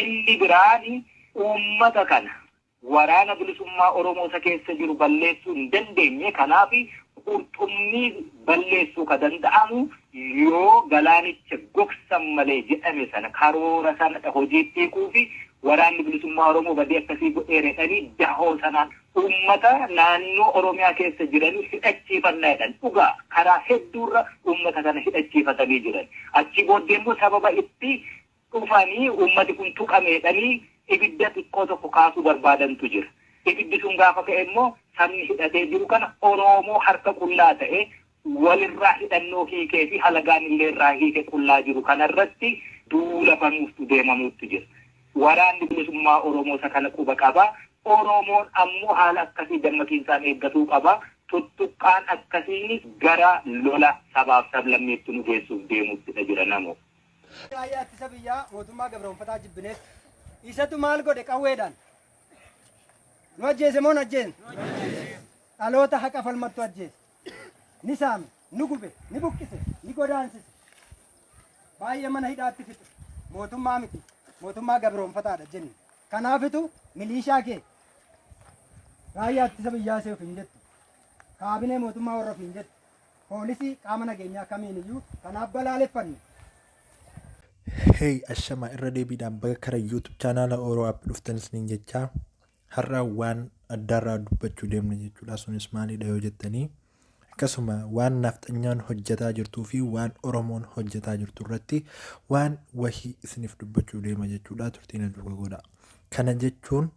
Inni biraan uummata kana Waraana Bilisummaa Oromoo isa keessa jiru balleessuu hin dandeenye. Kanaaf qurxummii balleessuu ka danda'amu yoo galaanicha gogsan malee jedhame sana karoora sana hojiitti hiikuu fi Waraanni Bilisummaa Oromoo badii akkasii godheera jedhanii dahoo sanaan uummata naannoo Oromiyaa keessa jiranii hidhachiifanna jedhan. Dhugaa karaa hedduurra uummata kana hidhachiifatanii jiran. Achii booddee immoo sababa itti dhufanii uummati kun tuqame jedhanii ibidda xiqqoo tokko kaasuu barbaadantu jira. Ibiddi sun gaafa ka'e immoo sabni hidhatee jiru kana Oroomoo harka qullaa ta'e walirraa hidhannoo hiikee fi halagaan illee irraa hiike qullaa jiru kanarratti duula banuuftu deemamuuttu jira. Waraanni Bilisummaa Oromoo isa kana quba qaba. Oromoon ammoo haala akkasii dammaqiinsaan eeggatuu qaba. Tuttuqqaan akkasii gara lola sabaaf sablammiitti nu geessuuf deemuuttidha jira namoo. Raayyaa ittisa biyyaa mootummaa gabroonfataa jibbineet isatu maal godhe qawweedhaan nu ajjeese moo nu ajjeesne? Dhaloota haqa falmattu ajjeese. Ni saame, ni gube, ni buqqise, ni godaansise. Baay'ee mana hidhaatti fixe. Mootummaa miti, mootummaa gabroonfataadha jenne. Kanaafitu miliishaa kee raayyaa ittisa biyyaa ishee ofiin jettu. Kaabinee mootummaa warra ofiin jettu. Poolisii qaama nageenyaa kamiin iyyuu kanaaf balaaleffanne. Hey ashama irra deebiidhaan baga kara YouTube chaanaala Oro App dhuftan isiniin jechaa har'a waan addaarraa dubbachuu deemna jechuudha. Sunis maalidha yoo jettanii akkasuma waan nafxanyaan hojjetaa jirtuu fi waan Oromoon hojjetaa jirtu irratti waan wahii isiniif dubbachuu deema jechuudha. Turtiin duuka godha. Kana jechuun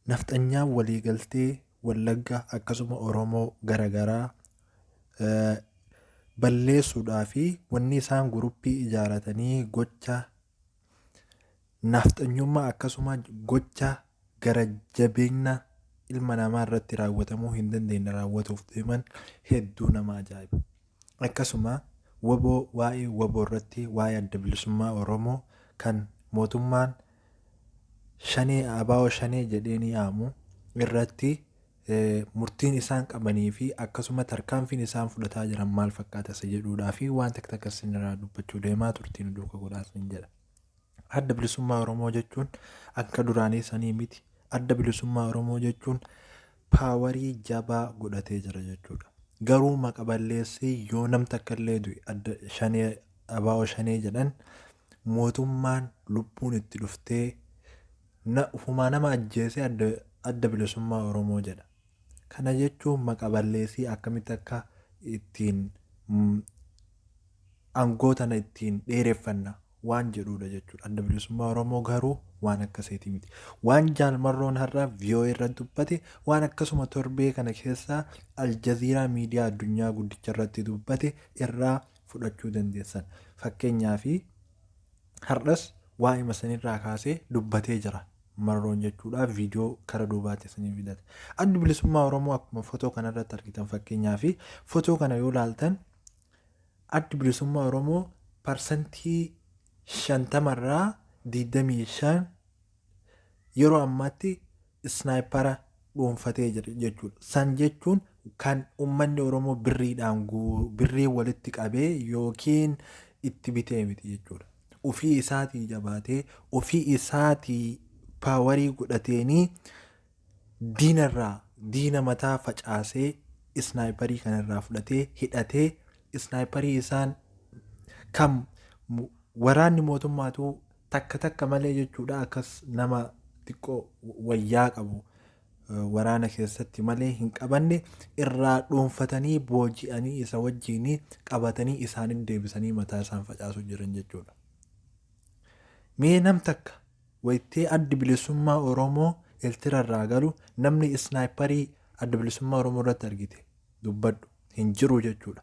nafxanyaan waliigaltee Wallagga akkasuma Oromoo garagaraa balleessuudhaa fi wanni isaan guruppii ijaaratanii gocha nafxanyummaa akkasuma gocha gara jabeenya ilma namaa irratti raawwatamuu hin dandeenye raawwatuuf deeman hedduu nama ajaa'iba. Akkasuma waboo waa'ee waboo irratti waa'ee adda bilisummaa Oromoo kan mootummaan Shanee ABO Shanee jedheenii yaamu irratti murtiin isaan qabanii fi akkasuma tarkaanfiin isaan fudhataa jiran maal fakkaata isa jedhuudhaa fi waan takka takka isinirraa dubbachuu deemaa turtiin duuka godhaa isin jedha. Adda bilisummaa Oromoo jechuun akka duraanii sanii miti. Adda bilisummaa Oromoo jechuun paawarii jabaa godhatee jira jechuudha. Garuu maqa balleessii yoo nam takka illee du'e adda shanee ABO shanee jedhan mootummaan lubbuun itti dhuftee na ufumaa nama ajjeesee adda adda bilisummaa Oromoo jedha. Kana jechuun maqa balleessii akkamitti akka ittiin aangoo tana ittiin dheereffanna waan jedhuudha jechuudha. Adda bilisummaa Oromoo garuu waan akkasiiti miti. Waan Jaal Marroon har'a VOA irra dubbate waan akkasuma torbee kana keessa Aljaziiraa miidiyaa addunyaa guddicha irratti dubbate irraa fudhachuu dandeessan. Fakkeenyaaf har'as waa'ima sanirraa kaasee dubbatee jira. Marroon jechuudha viidiyoo kara duubaatti isinii fidata. Addi bilisummaa Oromoo akkuma fotoo kanarratti argitan fakkeenyaaf fotoo kana yoo laaltan Addi Bilisummaa Oromoo parsantii 50 irraa 25 yeroo ammaatti isnaayipara dhuunfatee jira jechuudha. San jechuun kan uummanni Oromoo birriidhaan birrii walitti qabee yookiin itti bitee miti jechuudha. Ofii isaatii jabaatee ofii isaatii paawarii godhateenii diina irraa diina mataa facaasee isnaayiparii kana irraa fudhatee hidhatee isnaayiparii isaan kan waraanni mootummaatu takka takka malee jechuudha akkas nama xiqqoo wayyaa qabu waraana keessatti malee hin qabanne irraa dhuunfatanii booji'anii isa wajjiin qabatanii isaaniin deebisanii mataa isaan facaasuu jiran jechuudha. Mee nam takka Waytee Addi Bilisummaa Oromoo Eltira irraa galu namni isnaayiparii Adda Bilisummaa Oromoo irratti argite dubbadhu hin jiru jechuudha.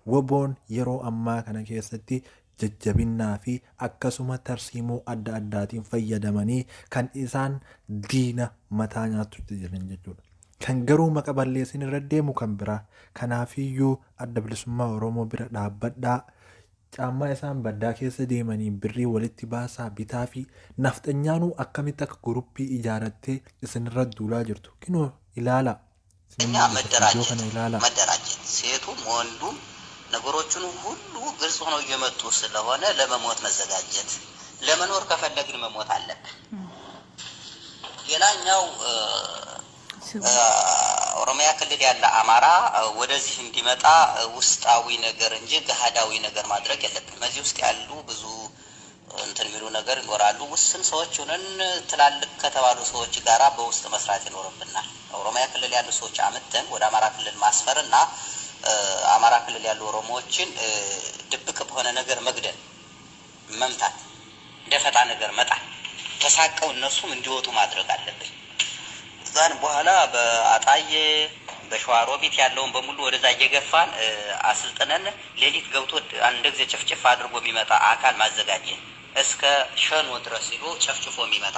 Woboon yeroo ammaa kana keessatti jajjabinnaa fi akkasuma tarsiimoo adda addaatiin fayyadamanii kan isaan diina mataa nyaatutti jiran jechuudha. Kan garuu maqa balleessin irra deemu kan biraa. Kanaafiyyuu Adda Bilisummaa Oromoo bira dhaabbadhaa. Caammaa isaan baddaa keessa deemaniin birrii walitti baasaa bitaafii nafxanyaanuu akkamitti akka guruppii ijaarattee isinirra duulaa jirtu kinoo ilaalaa isinin እኛ mul'isa viidiyoo መደራጀት kana ilaalaa. መደራጀት ሴቱም ወንዱም ነገሮችን ሁሉ ግልጽ ሆነው እየመጡ ስለሆነ ለመሞት መዘጋጀት ለመኖር ከፈለግን መሞት አለብን። ሌላኛው ኦሮሚያ ክልል ያለ አማራ ወደዚህ እንዲመጣ ውስጣዊ ነገር እንጂ ገሃዳዊ ነገር ማድረግ የለብንም። እዚህ ውስጥ ያሉ ብዙ እንትን የሚሉ ነገር ይኖራሉ። ውስን ሰዎች ሆነን ትላልቅ ከተባሉ ሰዎች ጋራ በውስጥ መስራት ይኖርብናል። ኦሮሚያ ክልል ያሉ ሰዎች አምጥተን ወደ አማራ ክልል ማስፈር እና አማራ ክልል ያሉ ኦሮሞዎችን ድብቅ በሆነ ነገር መግደል፣ መምታት፣ ደፈጣ ነገር መጣል፣ ተሳቀው እነሱም እንዲወጡ ማድረግ አለብን። እዛን በኋላ በአጣዬ በሸዋሮቢት ያለውን በሙሉ ወደዛ እየገፋን አስልጥነን ሌሊት ገብቶ አንድ ጊዜ ጭፍጭፍ አድርጎ የሚመጣ አካል ማዘጋጀት፣ እስከ ሸኖ ድረስ ሂዶ ጨፍጭፎ የሚመጣ፣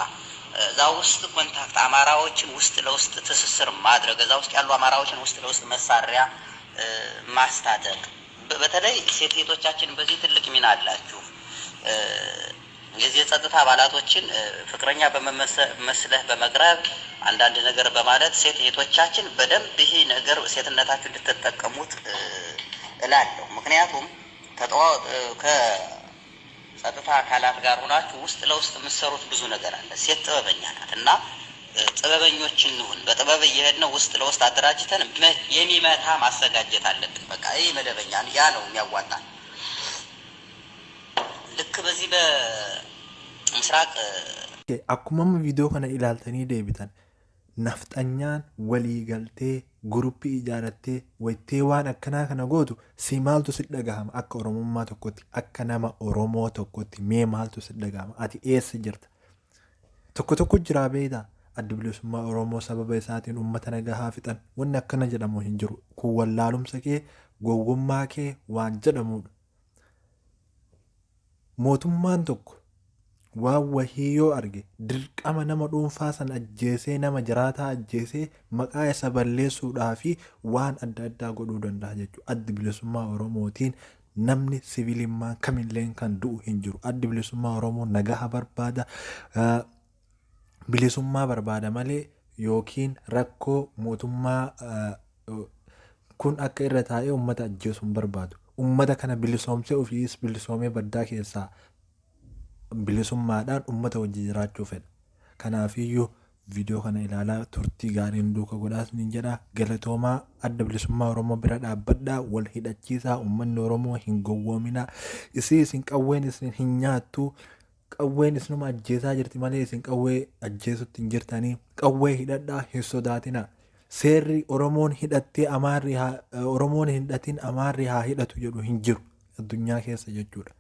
እዛ ውስጥ contact አማራዎችን ውስጥ ለውስጥ ትስስር ማድረግ፣ እዛ ውስጥ ያሉ አማራዎችን ውስጥ ለውስጥ መሳሪያ ማስታጠቅ። በተለይ ሴት እህቶቻችን በዚህ ትልቅ ሚና አላችሁ። የዚህ የጸጥታ አባላቶችን ፍቅረኛ በመመስለህ በመቅረብ፣ አንዳንድ ነገር በማለት ሴት እህቶቻችን በደንብ ይሄ ነገር ሴትነታችሁ እንድትጠቀሙት እላለሁ። ምክንያቱም ከጸጥታ አካላት ጋር ሆናችሁ ውስጥ ለውስጥ የምትሰሩት ብዙ ነገር አለ። ሴት ጥበበኛ ናት እና ጥበበኞች እንሁን። በጥበብ እየሄድን ውስጥ ለውስጥ አደራጅተን የሚመታ ማዘጋጀት አለብን። በቃ ይህ መደበኛ ያ ነው የሚያዋጣን። ልክ በዚህ በምስራቅ Akkuma amma viidiyoo kana ilaaltanii deebitan, nafxanyaan walii galtee guruppii ijaarattee wayitee waan akkanaa kana gootu, si maaltu si dhagahama? Akka Oromummaa tokkotti, akka nama Oromoo tokkotti, mee maaltu si dhagahama? Ati eessa jirta? Tokko tokko jiraa beektaa, Adda Bilisummaa Oromoo sababa isaatiin uummata nagahaa fixan, wanni akkana jedhamu hin jiru. Kun wallaalumsa kee, gowwummaa kee waan jedhamudha. Mootummaan tokko waan wahii yoo arge dirqama nama dhuunfaa san ajjeesee, nama jiraataa ajjeesee, maqaa isa balleessuudhaa fi waan adda addaa godhuu danda'a jechuudha. Addi Bilisummaa Oromootiin namni siviilimmaa kamillee kan du'u hin jiru. Addi Bilisummaa Oromoo nagaha barbaada, bilisummaa barbaada malee yookiin rakkoo mootummaa kun akka irra taa'ee uummata ajjeesuu hin barbaadu. Uummata kana bilisoomsee ofiis bilisoomee baddaa keessaa bilisummaadhaan uummata wajjin jiraachuu fedha. Kanaafiyyuu viidiyoo kana ilaalaa turtii gaariin duuka godhaas ni jedha. Galatoomaa. Adda Bilisummaa Oromoo bira dhaabbadhaa, wal hidhachiisaa, uummanni Oromoo hin gowwoominaa. Isii isin qawween isin hin nyaattu, qawween isinuma ajjeesaa jirti malee isin qawwee ajjeesutti hin jirtanii. Qawwee hidhadhaa, hin sodaatinaa. Seerri Oromoon hidhattee Amaarri haa, Oromoon hin hidhatin Amaarri haa hidhatu jedhu hin jiru addunyaa keessa jechuudha.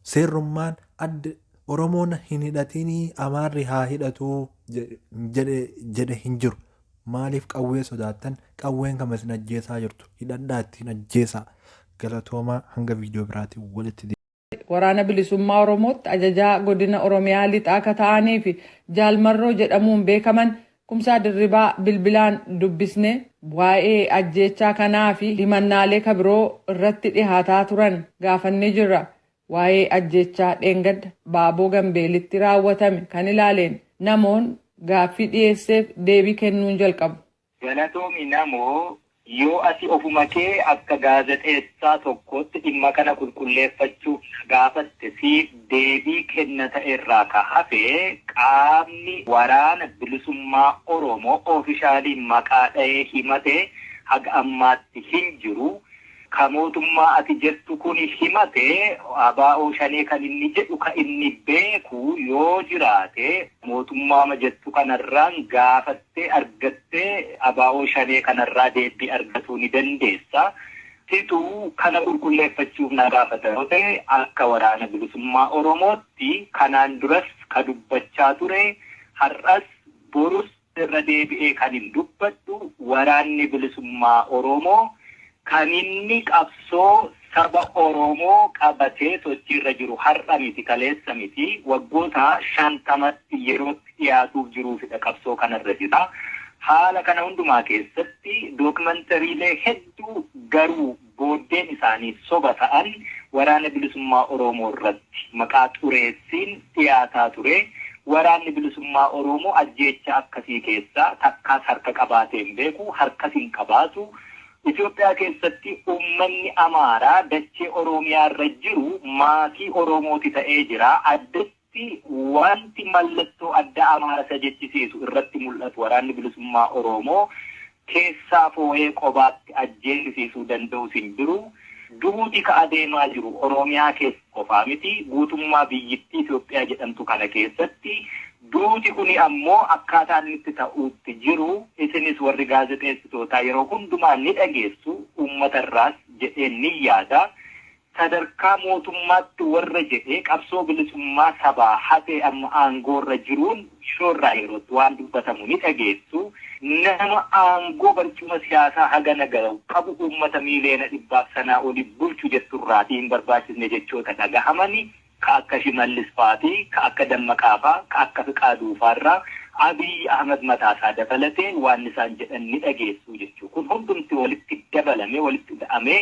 Seerrummaan adda Oromoon hin hidhatinii Amaarri haa hidhatu jedhe hin jiru. Maaliif qawwee sodaattan? Qawween kama isin ajjeesaa jirtu, hidhadhaa, ittiin ajjeesaa. Galatoomaa, hanga viidiyoo biraatiin walitti Waraana Bilisummaa Oromootti ajajaa godina Oromiyaa Lixaa akka ta'anii fi Jaalmarroo jedhamuun beekaman Kumsaa Dirribaa bilbilaan dubbisne waa'ee ajjeechaa kanaa fi himannaalee kabiroo irratti dhihaataa turan gaafannee jirra. Waa'ee ajjeechaa dheengadda Baaboo Gambeelitti raawwatame kan ilaaleen namoon gaaffii dhiyeesseef deebii kennuun jalqabu. Galatoomi namoo. Yoo ati ofuma kee akka gaazexeessaa tokkotti dhimma kana qulqulleeffachuuf gaafatte, siif deebii kenna ta'e irraa ka hafe, qaamni Waraana Bilisummaa Oromoo officially maqaa dha'ee himate haga ammaatti hin jiru. Ka mootummaa ati jettu kun himate, ABO Shanee kan inni jedhu, ka inni beeku yoo jiraate, mootummaama jettu kanarraan gaafattee argattee ABO Shanee kanarraa deebii argatuu ni dandeessa. Situ kana qulqulleeffachuuf na gaafata yoo ta'e, akka Waraana Bilisummaa Oromootti kanaan duras ka dubbachaa ture, har'as borus irra deebi'ee kan hin dubbadhu, Waraanni Bilisummaa Oromoo kan inni qabsoo saba Oromoo qabatee sochiirra jiru har'a miti, kaleessa miti, waggoota 50tti yerootti dhiyaatuuf jiruufidha qabsoo kanarra jira. Haala kana hundumaa keessatti dookimentariilee hedduu garuu booddeen isaanii soba ta'an Waraana Bilisummaa Oromoo irratti maqaa xureessiin dhiyaataa ture. Waraanni Bilisummaa Oromoo ajjeecha akkasii keessaa takkaas harka qabaatee hin beeku, harkas hin qabaatu. Itoophiyaa keessatti uummanni Amaaraa dachee Oromiyaa irra jiru maatii Oromooti ta'ee jira. Addatti wanti mallattoo adda Amaara isa jechisiisu irratti mul'atu waraanni bilisummaa Oromoo keessaa foo'ee qobaatti ajjeesisuu danda'us hin jiru. Duuti ka adeemaa jiru Oromiyaa keessa qofaa miti, guutummaa biyyittii Itoophiyaa jedhamtu kana keessatti. Duuti kuni ammoo akkaataa inni itti ta'uutti jiru isinis warri gaazexeessitootaa yeroo hundumaa ni dhageessu, uummata irraas jedheen ni yaada. Sadarkaa mootummaatti warra jedhee qabsoo bilisummaa sabaa hatee amma aangoo irra jiruun shoorraa yerootti waan dubbatamu ni dhageessu. Nama aangoo barcuma siyaasaa hagana gahu qabu, uummata miiliyoona 100f sanaa oli bulchu jetturraatii hin barbaachisne jechoota dhagahamani ka akka Shimallis faatii, ka akka Dammaqaa faa, ka akka Fiqaaduu faarraa Abiy Ahmad mataasaa dabalatee waan isaan jedhan ni dhageessu jechuu. Kun hundumti walitti dabalame, walitti da'amee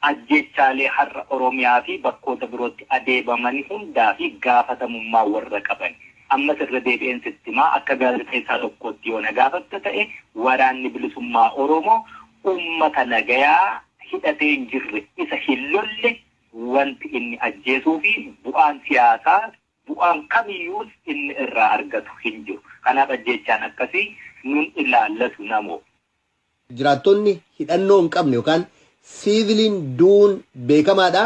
ajjeechaalee har'a Oromiyaa fi bakkoota birootti adeemaman hundaa fi gaafatamummaa warra qaban. Ammas irra deebi'een sitti himaa, akka gaazexeessaa tokkootti yoo na gaafatta ta'e, waraanni bilisummaa Oromoo uummata nagayaa hidhatee hin jirre, isa hin lolle wanti inni ajjeesuu fi bu'aan siyaasaa, bu'aan kamiyyuus inni irraa argatu hin jiru. Kanaaf ajjeechaan akkasii nun ilaallatu, namoo. Jiraattonni hidhannoo hin qabne yookaan siiviliin du'uun beekamaadha.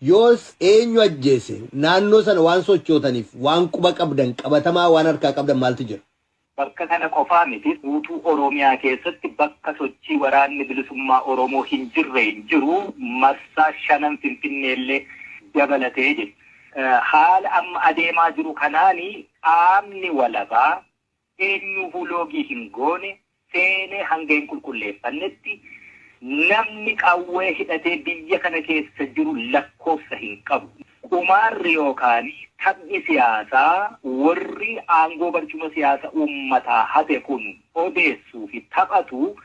Yoos eenyu ajjeese? Naannoo sana waan sochootaniif waan quba qabdan, qabatamaa waan harkaa qabdan maaltu jira? Bakka kana qofaa miti, guutuu Oromiyaa keessatti bakka sochii waraanni bilisummaa Oromoo hin jirre hin jiru, marsaa shanan Finfinneellee dabalatee jechuudha. Haala amma adeemaa jiru kanaani qaamni walabaa eenyuufuu loogii hin goone seenee hanga hin qulqulleeffannetti namni qawwee hidhatee biyya kana keessa jiru lakkoofsa hin qabu. Qumaarri yookaan taphni siyaasaa warri aangoo barcuma siyaasa uummataa hate kun odeessuu fi taphatu,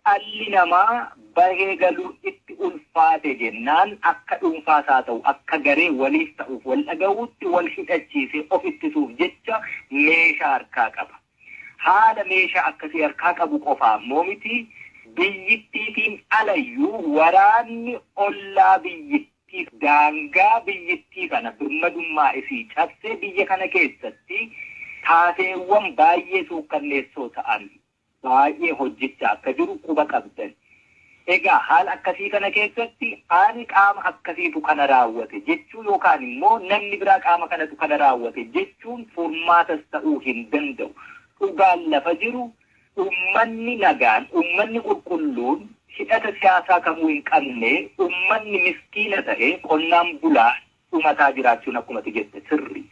dhalli namaa bahee galuu itti ulfaate jennaan akka dhuunfaas haa ta'u akka garee waliif ta'uuf wal dhaga'uutti wal hidhachiisee of ittisuuf jecha meeshaa harkaa qaba. Haala meeshaa akkasii harkaa qabu qofaa immoo miti, biyyittiitiin alayyuu waraanni ollaa biyyittii daangaa biyyittii kana birmadummaa isii cabsee biyya kana keessatti taateewwan baay'ee suukkanneessoo ta'an baay'ee hojjechaa akka jiru quba qabdan. Egaa haala akkasii kana keessatti ani qaama akkasiitu kana raawwate jechuu yookaan immoo namni biraa qaama kanatu kana raawwate jechuun furmaatas ta'uu hin danda'u. Dhugaan lafa jiru, uummanni nagaan, uummanni qulqulluun hidhata siyaasaa kamuu hin qabne, uummanni miskiina ta'e, qonnaan bulaa dhumataa jiraachuun akkuma ati jette sirri.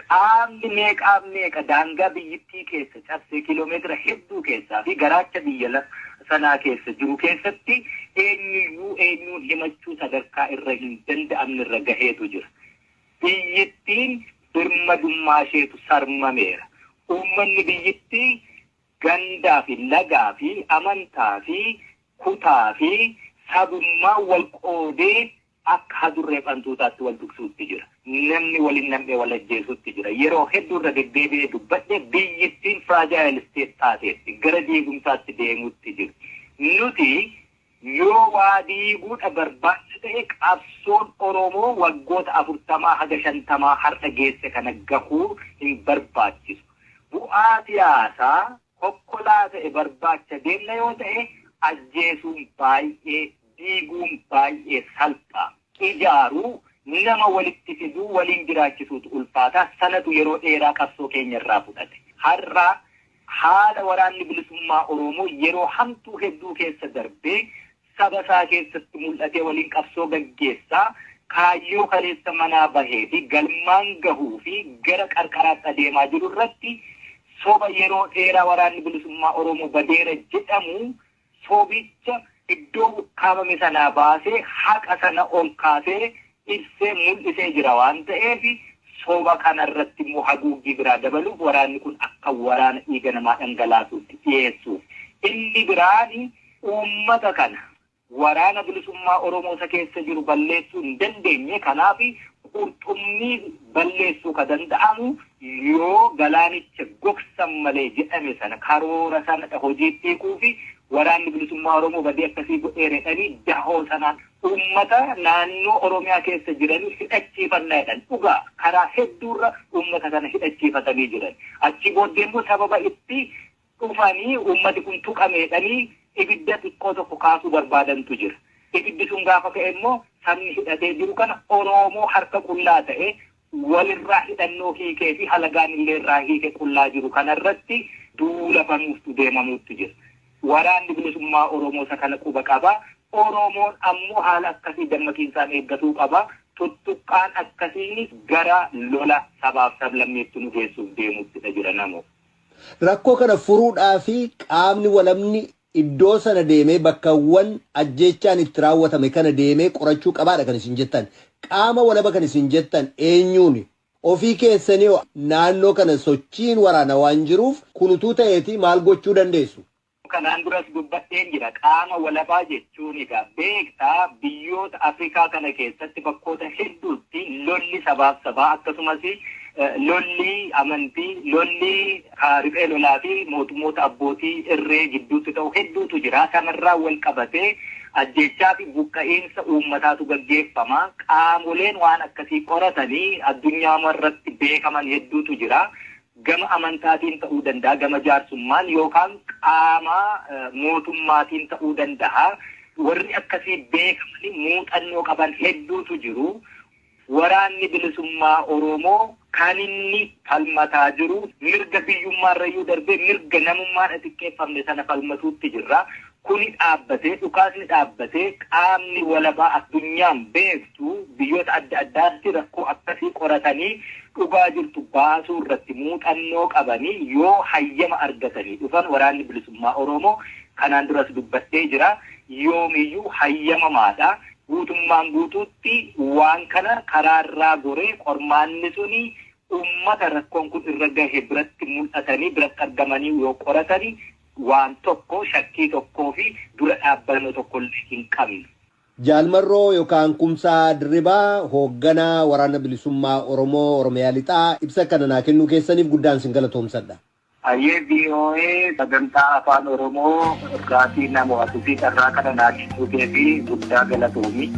Qaamni meeqaaf meeqa daangaa biyyittii keessa cabsee kiiloomeetira hedduu keessaa fi garaacha biyya sanaa keessa jiru keessatti eenyuyyuu eenyuun himachuu sadarkaa irra hin danda'amne irra gaheetu jira. Biyyittiin birmadummaa isheetu sarmameera. Uummanni biyyittii gandaa fi lagaa fi amantaa fi kutaa fi sabummaa wal qoodee akka hadurree fantuutaatti wal dhugsuutti jira. Namni waliin nam'ee wal ajjeesuutti jira. Yeroo hedduu irra deddeebi'ee dubbadhe, biyyittiin fragile state taateetti gara diigumsaatti deemuutti jirti. Nuti yoo waa diiguudha barbaachisa ta'e, qabsoon Oromoo waggoota 40 haga 50 har'a geesse kana gahuu hin barbaachisu. Bu'aa siyaasaa kokkolaa ta'e barbaacha deemna yoo ta'e, ajjeesuun baay'ee, diiguun baay'ee salphaa. Ijaaruu, nama walitti fiduu, waliin jiraachisuutu ulfaataa. Sanatu yeroo dheeraa qabsoo keenya irraa fudhate. Har'a haala waraanni bilisummaa Oromoo yeroo hamtuu hedduu keessa darbee saba isaa keessatti mul'atee waliin qabsoo gaggeessaa kaayyoo kaleessa manaa bahee fi galmaan gahuu fi gara qarqaraatti adeemaa jiru irratti soba yeroo dheeraa waraanni bilisummaa Oromoo badeera jedhamu, sobicha iddoo ukkaamame sanaa baasee haqa sana ol kaasee ibsee mul'isee jira waan ta'eef, soba kana irratti immoo haguuggii biraa dabaluuf waraanni kun akka waraana dhiiga namaa dhangalaasuutti dhiyeessuuf. Inni biraan uummata kana, waraana bilisummaa Oromoo isa keessa jiru balleessuu hin dandeenye. Kanaaf qurxummii balleessuu ka danda'amu yoo galaanicha gogsan malee jedhame sana karoora sanadha hojiitti hiikuu fi Waraanni Bilisummaa Oromoo badii akkasii godheera jedhanii dahoo sanaan uummata naannoo Oromiyaa keessa jiranii hidhachiifannaa jedhan. Dhugaa karaa hedduurra uummata kana hidhachiifatanii jiran. Achi booddee immoo sababa itti dhufanii uummati kun tuqameedhanii ibidda xiqqoo tokko kaasuu barbaadantu jira. Ibiddi sun gaafa ka'e immoo sabni hidhatee jiru kana Oromoo harka qullaa ta'e walirraa hidhannoo hiikee fi halagaan illee irraa hiike qullaa jiru kanarratti duula banuuftu deemamuutti jira. Waraanni Bilisummaa Oromoo isa kana quba qaba. Oromoon ammoo haala akkasii dammaqiinsaan eeggatuu qaba. Tuttuqqaan akkasiinis gara lola sabaaf sablammeetti nu geessuuf deemuuttidha jira namoo. Rakkoo kana furuudhaa fi qaamni walabni iddoo sana deemee bakkawwan ajjeechaan itti raawwatame kana deemee qorachuu qabaadha kan isin jettan. Qaama walaba kan isin jettan eenyuuni? Ofii keessanii naannoo kana sochiin waraana waan jiruuf kun utuu ta'eeti maal gochuu dandeessu? Kanaan duras dubbadheen jira. Qaama walabaa jechuun egaa beektaa biyyoota Afrikaa kana keessatti bakkoota hedduutti lolli sabaaf sabaa akkasumas lolli amantii, lolli riphee lolaa fi mootummoota abbootii irree gidduutti ta'u hedduutu jira. Sanarraa wal qabatee ajjeechaa fi buqqa'iinsa uummataatu gaggeeffama. Qaamoleen waan akkasii qoratanii addunyaa irratti beekaman hedduutu jira. Gama amantaatiin ta'uu danda'a, gama jaarsummaan yookaan qaama mootummaatiin ta'uu danda'a. Warri akkasii beekamanii muuxannoo qaban hedduutu jiru. Waraanni Bilisummaa Oromoo kan inni falmataa jiru mirga biyyummaarrayyuu darbee mirga namummaan xiqqeeffamne sana falmatuutti jirra. Kuni dhaabbatee, dhukaasni dhaabbatee, qaamni walabaa addunyaan beektu biyyoota adda addaatti rakkoo akkasii qoratanii dhugaa jirtu baasuu irratti muuxannoo qabanii yoo hayyama argatanii dhufan Waraanni Bilisummaa Oromoo kanaan duras dubbadhee jira. Yoomiyyuu hayyamamaadha. Guutummaan guutuutti waan kana karaarraa goree qormaanni suni uummata rakkoon kun irra gahe biratti mul'atanii biratti argamanii yoo qoratanii waan tokko shakkii tokkoo fi dura dhaabbannoo tokko illee hin qabnu. Jaal Marroo yookaan Kumsaa Dirribaa hoogganaa Waraana Bilisummaa Oromoo Oromiyaa Lixaa ibsa kana naa kennuu keessaniif guddaan sin galatoomsadha. Hayyee VOA sagantaa Afaan Oromoo irraatii na mo'atuu fi carraa kana naa kennuu keefi guddaa galatoomi.